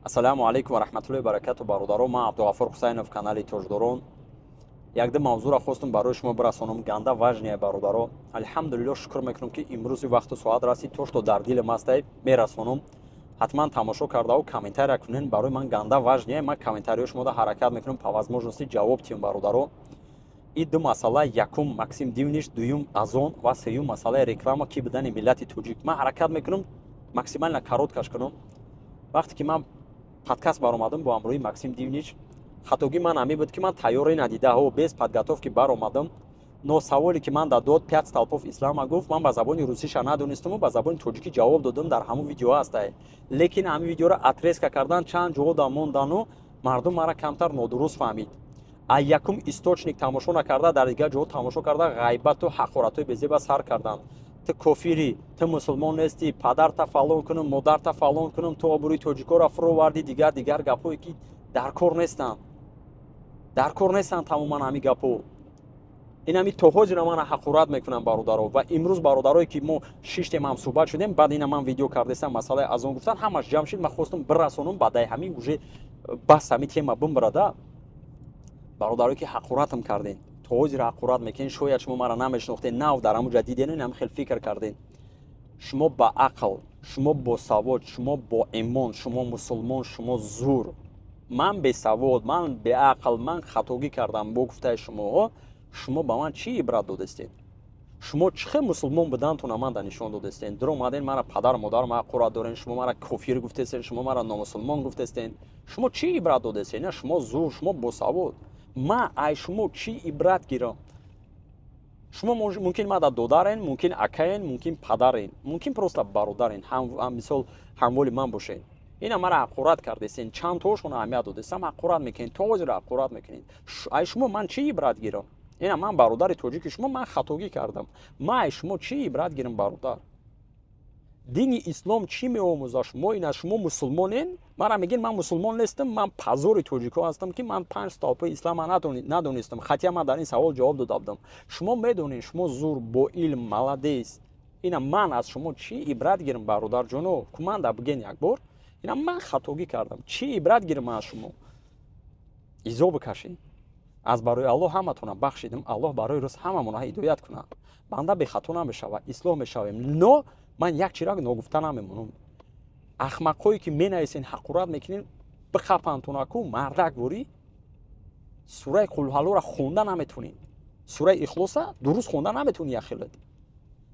Ассалому алайкум ва раҳматуллоҳи баракату, бародаро. Ман Абдуғаффор Ҳусайнов, канали Тоҷдорон. Якду мавзӯъро хостум барои шумо бирасонам, ганда важный, бародаро. Алҳамдулилло, шукр мекунам, ки имрӯзи вақту соат расид, то что дар дилам астай, мерасонам. Ҳатман тамошо кардаву комментария кунен, барои ман ганда важный. Ман комментариҳои шумода ҳаракат мекунам, по возможности ҷавоб тиҳам, бародаро. И ду масъала: якум, Максим Дивнич, дуюм, азон ва сеюм, масъалаи реклама, ки будани миллати тоҷик. Ман ҳаракат мекунам максимально короткаш кунам. Вақте ки ман подкаст баромадам бо ҳамроҳи Максим Дивнич, хатогии ман ҳамин буд, ки ман тайёрӣ надидаҳо, без подготовки баромадам. Но саволе ки ман дод, «Пять столпов ислама» гуфт, ман ба забони русиша надонистаму ба забони тоҷикӣ ҷавоб додам. Дар ҳамун видео ҳастай, лекин ҳамин видеоро отрезка кардан, чанд ҷо да мондану мардум мара камтар нодуруст фаҳмид. А якум источник тамошо накарда, дар дигар ҷоҳо тамошо карда, ғайбату ҳақоратҳои безеба сар карданд: «Ту кофирӣ, ту мусулмон нестӣ, падарта фалон кунам, модарта фалон кунам, ту обрӯи тоҷикоро фуровардӣ», дигар дигар гапҳое, ки дар кор нестанд, дар кор нестанд тамоман ҳамин гапҳо. Ин ҳами то ҳозира мана ҳақорат мекунам, бародаро. Ва имрӯз бародарое, ки мо шиштем, ҳамсӯҳбат шудем, баъд ина ман видео кардестам, масъалаи азон гуфтан, ҳамаш ҷамъ шид. Ман хостум бирасонам, баъдаи ҳамин уже бас, ҳамин тема бимбарада. Бародарое, ки ҳақоратам кардем, то ҳозир ҳақорат мекунед, шояд шумо мара намешинохтед, нав дар ҳамун ҷа дидену ҳам хел фикр кардем. Шумо ба ақл, шумо босавод, шумо бо имон, шумо мусулмон, шумо зур. Ман бесавод, ман беақл, ман хатогӣ кардам. Бо гуфтаи шумоҳо, шумо ба ман чӣ ибрат додестед? Шумо чӣ хел мусулмон будантона ман да нишон додестед? Дур омаден, мара, падару модарам ҳақорат дорен, шумо мара кофир гуфтестен, шумо мара номусулмон гуфтестен. Шумо чӣ ибрат додестед? На, шумо зур, шумо босавод, ман ай шумо чӣ ибрат гирам? Шумо мумкин мада додарен, мумкин акаен, мумкин падарен, мумкин просто бародарен, мисол, ҳамволи ман бошен. Ина мара ҳақорат кардесен, чандтошон аҳамият додесам, ҳақорат мекунед, то ҳозир ҳақорат мекунед. Ай шумо ман чӣ ибрат гирам? Ина ман бародари тоҷики шумо, ман хатогӣ кардам, ман ай шумо чӣ ибрат гирам, бародар? Дини ислом чӣ меомӯзад шумо? Ина шумо мусулмонен, мара мегӯен, ман мусулмон нестам. Ман позори тоҷикҳо ҳастам, ки ман панҷ столпаи ислама надонистам, хотя ман дар ин савол ҷавоб дода будам. Шумо медонед, шумо зур, бо илм, молодец. Ина ман аз шумо чӣ ибрат гирам, бародарҷоно? Куманда биген як бор. Ина ман хатогӣ кардам, чӣ ибрат гирам аз шумо? Изо бикашед. Аз барои Аллоҳ ҳаматона бахшидам. Аллоҳ барои рӯз ҳамамона ҳидоят кунад. Банда бехато намешавад, ислоҳ мешавем. Но ман як чиро ногуфта намемонам: ахмақҳое, ки менависен, ҳақорат мекунен, бихапантонаку мардак ворӣ сураи Қулҳаллоро хонда наметонед, сураи Ихлоса дуруст хонда наметонӣ, яхелат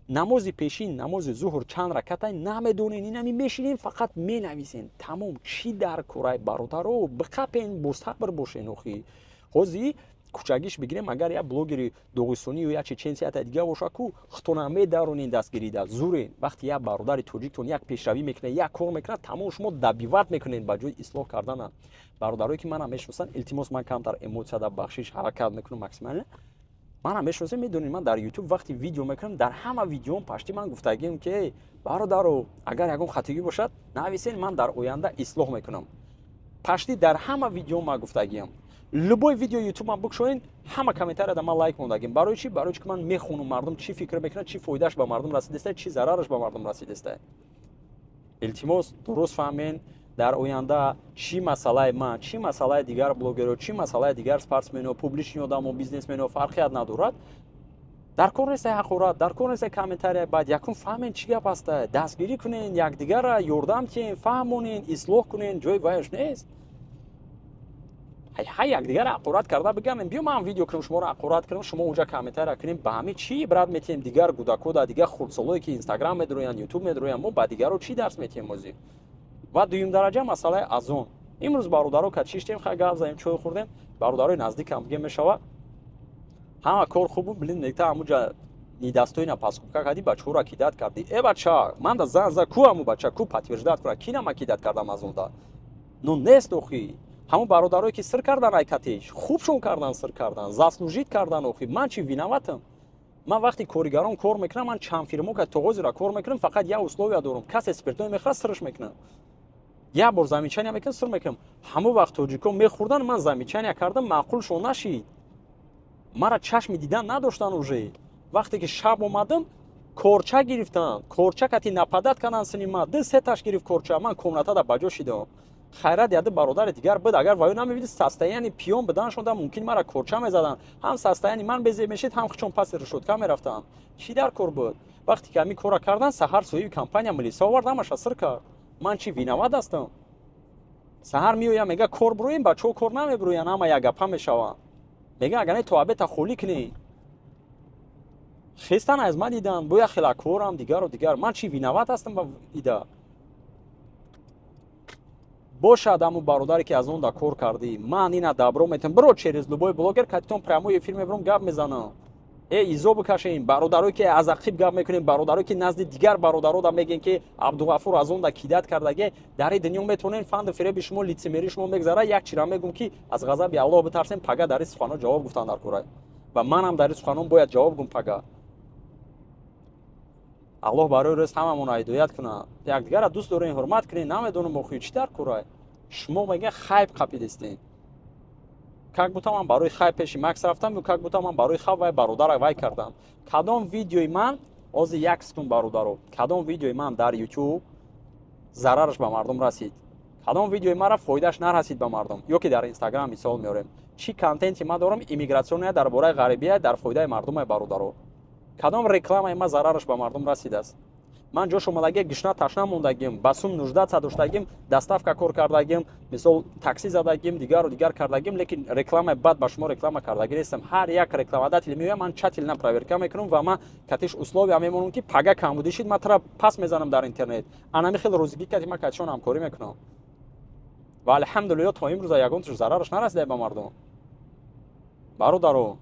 намози пешин, намози зуҳр чанд ракатай намедонен. Инами мешинен, фақат менависен, тамом. Чӣ дар корай, бародаро? Биқапен, босабр бошен. Охи ҳозир кӯчагиш бигирем, агар як блогери доғистонӣ ё як чеченси ята дига боша ку, хитона медаронен, дастгирида зурен. Вақте як бародари тоҷиктон як пешравӣ мекунад, як кор мекунад, тамом, шумо добивать мекунед ба ҷои ислоҳ кардана. Бародарое, ки мана мешиносанд, илтимос, ман камтар эмоцияда бахшиш, ҳаракат мекунам максимально. Мана мешиносем, медонед, ман дар Ютуб вақте видео мекунам, дар ҳама видеом пашти ман гуфтагием, ки бародаро, агар ягон хатогӣ бошад, нависен, ман дар оянда ислоҳ мекунам. Пашти дар ҳама видеом ман гуфтагиям. Любой видео Ютуб ман бикушоен, ҳама комментарияда ман лайк мондагим. Барои чӣ? Барои чӣ ки ман мехонам, мардум чӣ фикр мекунад, чӣ фоидааш ба мардум расидеста, чӣ зарараш ба мардум расидеста. Илтимос, дуруст фаҳмен. Дар оянда чӣ масъалаи ман, чӣ масъалаи дигар блогеро, чӣ масъалаи дигар спортсмено, публичный одамо, бизнесмено, фарқият надорад. Дар кор нестай ҳақорат, дар кор нестай комментария. Баъд якум фаҳмен, чӣ гап ҳаста, дастгирӣ кунен якдигарра, ёрдам тиҳен, фаҳмонен, ислоҳ кунен. Ҷои ваяш нест ҳай якдигарро ҳақорат карда бигардем. Биё, ман видео кунам, шуморо ҳақорат кунам, шумо унҷа комментария кунем. Ба ҳамин чӣ ибрат метиҳем дигар кӯдакода, дигар хурдсолое, ки Инстаграм медроянд, Ютуб медроянд? Мо ба дигарро чӣ дарс метиҳем озӣ? Ва дуюмдараҷа, масъалаи азон. Имрӯз бародаро ка чиштем, хай, гап задем, чой хӯрдем, бародарои наздикам бигем мешава, ҳама кор хуб буд. Блин, некта ҳамуҷа недостойно поступка кардӣ, бачаҳоро кидать кардӣ. Э, бача, ман да зан за ку, ҳаму бача ку подтверждать кунад, ки нама кидать кардам аз онда? Ну нест. Охи ҳамун бародарое, ки сир кардан, айкатеш хубшон кардан, сир кардан, заслужить кардан. Охи ман чи виноватам? Ман вақти коригарон кор мекунам, ман чанд фирмо ка тоғозира кор мекунам, фақат як условия дорам: касе спиртное мехӯрад, сирш мекунам, як бор замечания мекунам, сир мекунам. Ҳамон вақт тоҷикон мехӯрдан, ман замечания кардам, маъқулшон нашид, мара чашми дидан надоштан. Уже вақте ки шаб омадам, корча гирифтанд, корча кати нападать карданд сини ма, ду сеташ гирифт корча, ман комнатада ба ҷо шидам. Хайрат яды бародари дигар буд, агар ваё намебиди, состояние пиён буданашонда мумкин мара корча мезаданд. Ҳам состояние ман безеб мешид, ҳам хучон паси решётка мерафтанд. Чӣ дар кор буд? Вақте ки ҳамин корра кардан, саҳар соҳиби компания милиса овард, ҳамаша сир кард. Ман чӣ виноват ҳастам? Саҳар меоям, мега, кор буроем, бачаҳо кор намебуроянд, ҳама якгапа мешаванд. Мега, агар не, то обед а холӣ кунӣ. Хестан аз ман дидан, боя хела корам, дигару дигар. Ман чӣ виноват ҳастам ба ида? Бошад, ҳамун бародаре, ки аз он да кор кардӣ, ман ина добро метавон биро, через любой блогер катитон прямой эфир мебурам, гап мезанам. Э, изо бикашем, бародарое, ки аз ақиб гап мекунем, бародарое, ки назди дигар бародаро да мегӯем, ки Абдуғафур аз он да кидать кардаге. Дар ин дунё метавонем фанду фиреби шумо, лицемерии шумо мегзара. Як чира мегӯм, ки аз ғазаби Аллоҳ битарсем. Пага дар ин суханҳо ҷавоб гуфтан дар кора ва манам дар ин суханон бояд ҷавоб гум пага. Аллоҳ барои рӯз ҳамамонро ҳидоят кунад. Якдигарро дӯст дорем, ҳурмат кунем. Намедонам, охи, чӣ дар корай? Шумо мегӯя, хайп қапидистем, как будто ман барои хайп пеши Макс рафтам ё как будто ман барои хайп вай бародара вай кардам. Кадом видеои ман ози, як секунд, бародаро, кадом видеои ман дар Ютуб зарараш ба мардум расид? Кадом видеои мара фоидааш нарасид ба мардум? Ё ки дар Инстаграм мисол меорем, чӣ контенти ман дорам, иммиграционная, дар бораи ғарибия, дар фоидаи мардуме, бародаро? Кадом рекламаи ман зарараш ба мардум расидааст? Ман ҷош омадагӣ, гишна ташна мондагим, ба сум нуждаться доштагим, доставка кор кардагим, мисол, такси задагим, дигару дигар кардагим, лекин рекламаи бад ба шумо реклама кардагӣ нестам. Ҳар як рекламодатель меоям, ман тщательно проверка мекунам ва ман катиш условия мемонам, ки пага камбудӣ шид, ман тара пас мезанам дар интернет. Анами хел розигӣ кати ман катишон ҳамкорӣ мекунам ва, алҳамдулилло, то имрӯза ягонташ зарараш нарасида ба мардум. Бародаро,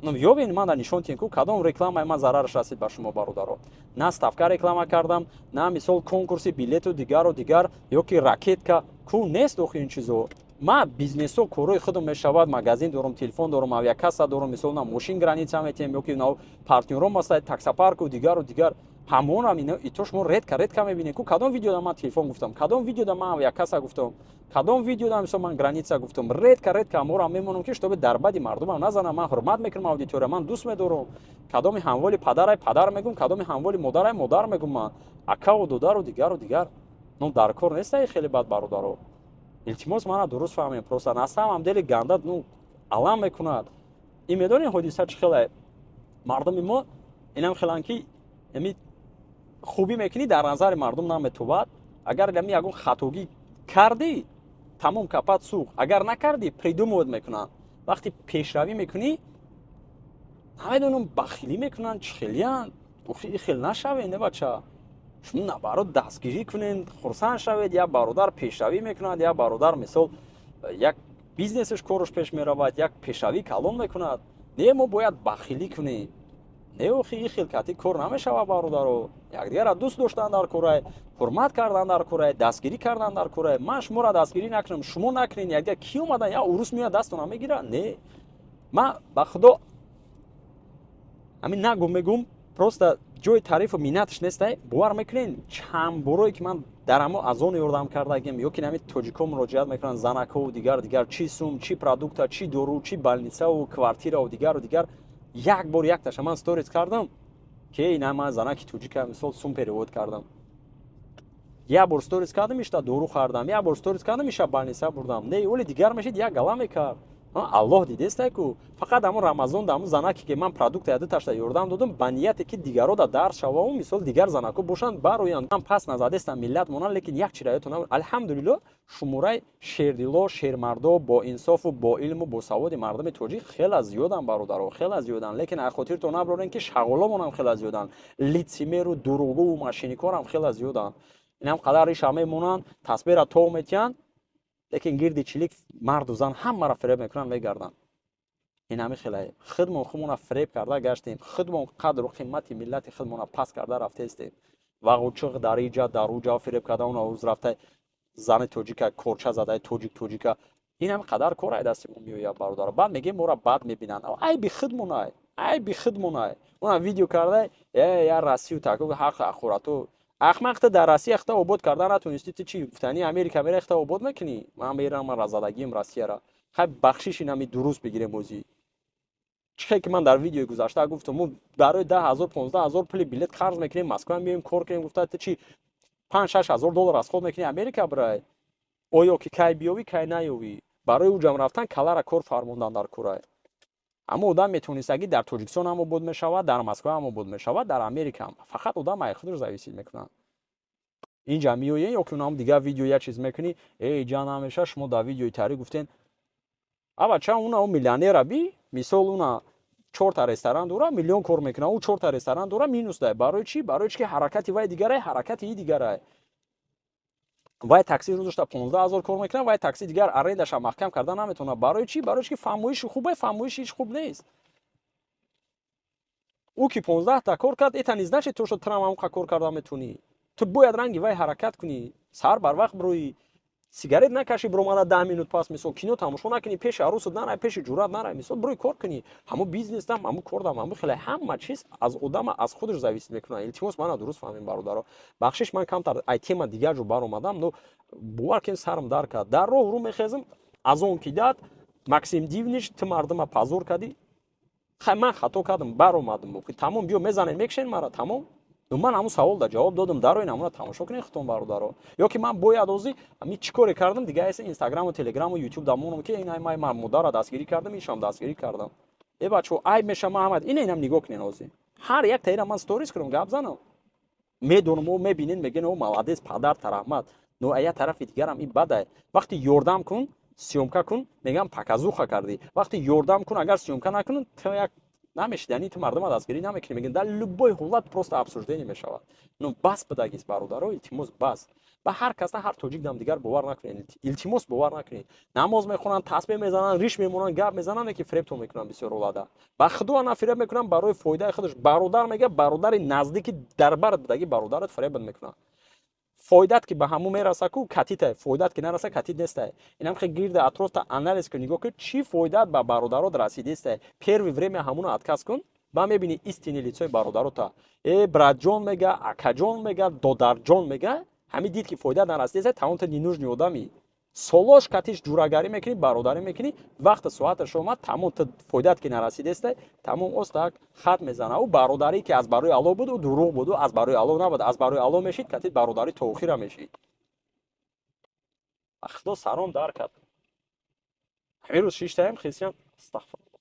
ёбен, ман нишон тиҳем, ку кадом рекламаи ман зарараш расид ба шумо, бародаро? На ставка реклама кардам, на, мисол, конкурси билету дигару дигар ё ки ракетка ку нест. Охи, ин чизо ман бизнесо, корҳои худам мешавад. Магазин дорум, телефон дорум, авиакасса дорум, мисол, на мошин граница метиҳем ё ки на партнёром аста, таксопарку дигару дигар. Ҳамонам ито шумо редко редко мебинед. Ку кадом видеода ман телефон гуфтам? Кадом видеода ман авиакасса гуфтам? Кадом видеода, мисол, ман граница гуфтам? Редко редко ҳаморо мемонам, ки чтобы дар бади мардумам назанам. Ман ҳурмат мекунам аудитория, ман дӯст медорам. Кадоми ҳамволи падарай, падар мегӯм, кадоми ҳамволи модарай, модар мегӯм, ман акаву додару дигару дигар. Ну, дар кор нестай хеле бад, бародаро. Илтимос, мана дуруст фаҳмем. Просто на самом деле ганда, ну, алам мекунад. Ин медонӣ, ҳодиса чӣ хеле? Мардуми мо инам хелан, ки ами хубӣ мекунӣ, дар назари мардум наметобад. Агар ами ягон хатогӣ кардӣ, тамом, капат сӯхт. Агар накардӣ, придумывать мекунанд. Вақте пешравӣ мекунӣ, намедонам, бахилӣ мекунанд, чӣ хелиянд. Охи, хел нашавед, не, бача. Шумо наоборот дастгирӣ кунед, хурсанд шавед. Як бародар пешравӣ мекунад, як бародар, мисол, як бизнесаш, кораш пеш меравад, як пешравӣ калон мекунад. Не, мо бояд бахилӣ кунем. Не, охи, ин хел кати кор намешавад, бародаро. Якдигарро дӯст доштан дар корай, ҳурмат кардан дар корай, дастгирӣ кардан дар корай. Ман шуморо дастгирӣ накунам, шумо накунед, якдигар ки омадан, як урус меояд, дастона мегирад? Не, ман ба худо ҳамин нагум, мегум, просто ҷои таърифу миннаташ нестай. Бовар мекунед, чанд борое ки ман дар ҳамо азон ёрдам кардагим ё ки нами тоҷикҳо муроҷиат мекунанд, занакҳову дигар дигар, чӣ сум, чӣ продукта, чӣ дору, чӣ больницаву квартираву дигару дигар, як бор якташа ман сторис кардам, ки ина ман занаки тоҷика, мисол, сум перевод кардам. Як бор сторис кардам, ишта дору хардам, як бор сторис кардам, иша больница бурдам. Не, оли дигар мешид, як гала мекард. Аллоҳ дидестай ку. Фақат ҳамон Рамазон да ҳамон занаке, ки ман продукта яду ташта ёрдам додам, ба нияте ки дигаро да дарс шававу, мисол, дигар занако бошанд, бароянд. Ман пас назадестам миллат монанд, лекин як чира ёдтон, алҳамдулилло, шумораи шердило, шермардо, бо инсофу бо илму бо саводи мардуми тоҷик хеле зиёданд, бародаро, хеле зиёданд. Лекин аз хотиртон набарорем, ки шағоломонам хеле зиёданд, лицемеру дурӯғгӯву мошенникорам хеле зиёданд. Инам қадар риша мемонанд, тасбеҳра тов метиҳанд, лекин гирди чилик марду зан ҳамаро фиреб мекунанд, мегарданд. Ин ҳами хеле худмон худмона фиреб карда гаштем, худмон қадру қимати миллати худмона паст карда рафтаистем. Вағучиқ дар иҷа, дар уҷа фиреб карда, уна уз рафта зани тоҷика корча задаи тоҷик тоҷика. Ин ҳами қадар кор ай дасти мо меояд, бародар. Баъд мегем, моро бад мебинанд. Айби худмонай, айби худмонай. Уна видео карда, э, я Россию таку ҳақ ахурату ахмақ, ту дар Россия хта обод карда натонистӣ, ту чӣ гуфтани Америка мера хта обод мекунӣ? Ман мерам, ман разадагием Россияра. Хай, бахшиш, инами дуруст бигирем. Озӣ чӣ хел ки ман дар видеои гузашта гуфтам, мо барои 10 000, 15 000 пули билет қарз мекунем, Москва меоем, кор кунем. Гуфта, ту чӣ 5-6 ҳазор доллар расход мекунӣ, Америка бирай. Оё ки кай биёвӣ, кай наёвӣ, барои ӯ ҷам рафтан калара кор фармондан дар курай. Аммо одам метавонистагӣ дар Тоҷикистон ҳам обод мешавад, дар Москва ҳам обод мешавад, дар Америка ҳам. Фақат одам ай худаш зависит мекунад. Инҷа меоен ё ки унам дигар видео як чиз мекунӣ, э, ҷа намеша. Шумо дар видеои таърих гуфтен, а бача, уна миллионера би, мисол, уна чорта ресторан дора, миллион кор мекунад. Ӯ чорта ресторан дора, минус дай. Барои чӣ? Барои чӣ ки ҳаракати вай дигарай, ҳаракати и дигарай. Вай такси рӯзошта 15 000 кор мекунад, вай такси дигар арендаша маҳкам карда наметавонад. Барои чӣ? Барои чӣ ки фаҳмоиши хубай, фаҳмоиши ҳеҷ хуб нест. Ӯ ки 15-та кор кард, это не значит то, что трам ҳамқа кор карда метавонӣ. Ту бояд ранги вай ҳаракат кунӣ, саҳар барвақт бироӣ, сигарет накашӣ, биромада 10 минут пас, мисол, кино тамошо накунӣ, пеши арӯсат нарай, пеши ҷурат нарай, мисол, бирои кор кунӣ. Ҳамун бизнесдам, ҳамун кордам, ҳамун хеле ҳама чиз аз одама, аз худаш зависит мекунад. Илтимос, мана дуруст фаҳмем, бародаро. Бахшиш, ман камтар ай тема дигар ҷо баромадам, но бовар кунед, сарам дар кард. Дар роҳ рӯ мехезм, аз он ки дад Максим Дивнич, ту мардума позор кардӣ. Хай, ман хато кардам, баромадам, тамом, биё мезанед, мекушен мара, тамом. Ман ҳамун савол да ҷавоб додам. Дарои намуна тамошо кунед худтон, бародаро. Ё ки ман бояд озӣ ами чӣ коре кардам, дига эса Инстаграму, Телеграму, Ютуб дамонам, ки ин май модара дастгирӣ кардам, ишам дастгирӣ кардам. Э, бачо, айб меша. Ман ҳама ина инам нигоҳ кунен, озӣ ҳар як таира ман сторис кунам, гап занам, медонам, о, мебинен, мегӯен: «О, молодец, падар тараҳмат». Но а як тарафи дигарам ин бадае. Вақти ёрдам кун, съёмка кун, мегӯям, показуха кардӣ. Вақти ёрдам кун, агар съёмка накунӣ, ту як намешид, яъне ту мардума дастгирӣ намекунӣ, мегӯянд. Дар любой ҳолат просто обсуждение мешавад. Ну бас бидагист, бародаро, илтимос, бас. Ба ҳар кас, ҳар тоҷик дам дигар бовар накунед, илтимос, бовар накунед. Намоз мехонанд, тасбеҳ мезананд, риш мемонанд, гап мезананд, ки фиребтон мекунанд. Бисёр ҳолада ба худо на фиреб мекунанд барои фоидаи худаш. Бародар мега, бародари наздики дар барат бидаги бародарат фиребат мекунанд. Фоидат ки ба ҳамун мераса ку, катита, фоидат ки нараса, катит нестай. Инам хе гирда атрофта анализ кун, нигоҳ кун, чӣ фоидат ба бародарот расидестай. Первый время ҳамуно отказ кун, ба мебини истинный лицои бародарота. Э, братҷон мега, акаҷон мега, додарҷон мега, ҳамин дид ки фоида нарасидестай, тамом, ту ненужный одами. Солош катиш ҷурагарӣ мекунӣ, бародарӣ мекунӣ, вақти соаташ омад, тамом, ту фоидат ки нарасидестай, тамом, остак хат мезана. Ӯ бародарӣ ки аз барои Алло буд, ӯ дурӯғ буд, ӯ аз барои Алло набуд. Аз барои Алло мешид, катит бародарӣ то охира мешид. Худо, саром дар кард. Ҳамин рӯз шиштаем хисиям. Астағфирулло.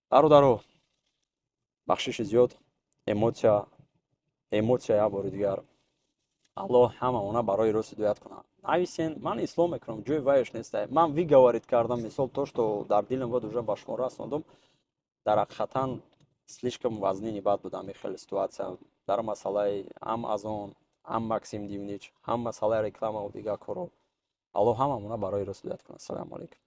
Бародаро, бахшиши зиёд, эмоция, эмоция. Як бори дигар Аллоҳ ҳамаона барои рост ҳидоят кунад. Нависен, ман ислом мекунам, ҷои вайш нестай. Ман выговорить кардам, мисол, то что дар дилам буд, уже ба шумо расондум. Дар ҳақиқатан слишком вазнини бад будам хеле ситуация дар масъалаи ҳам азон, ҳам Максим Дивнич, ҳам масъалаи рекламаву дигар корҳо. Аллоҳ ҳамамона барои рост ҳидоят кунад. Ассалому алайкум.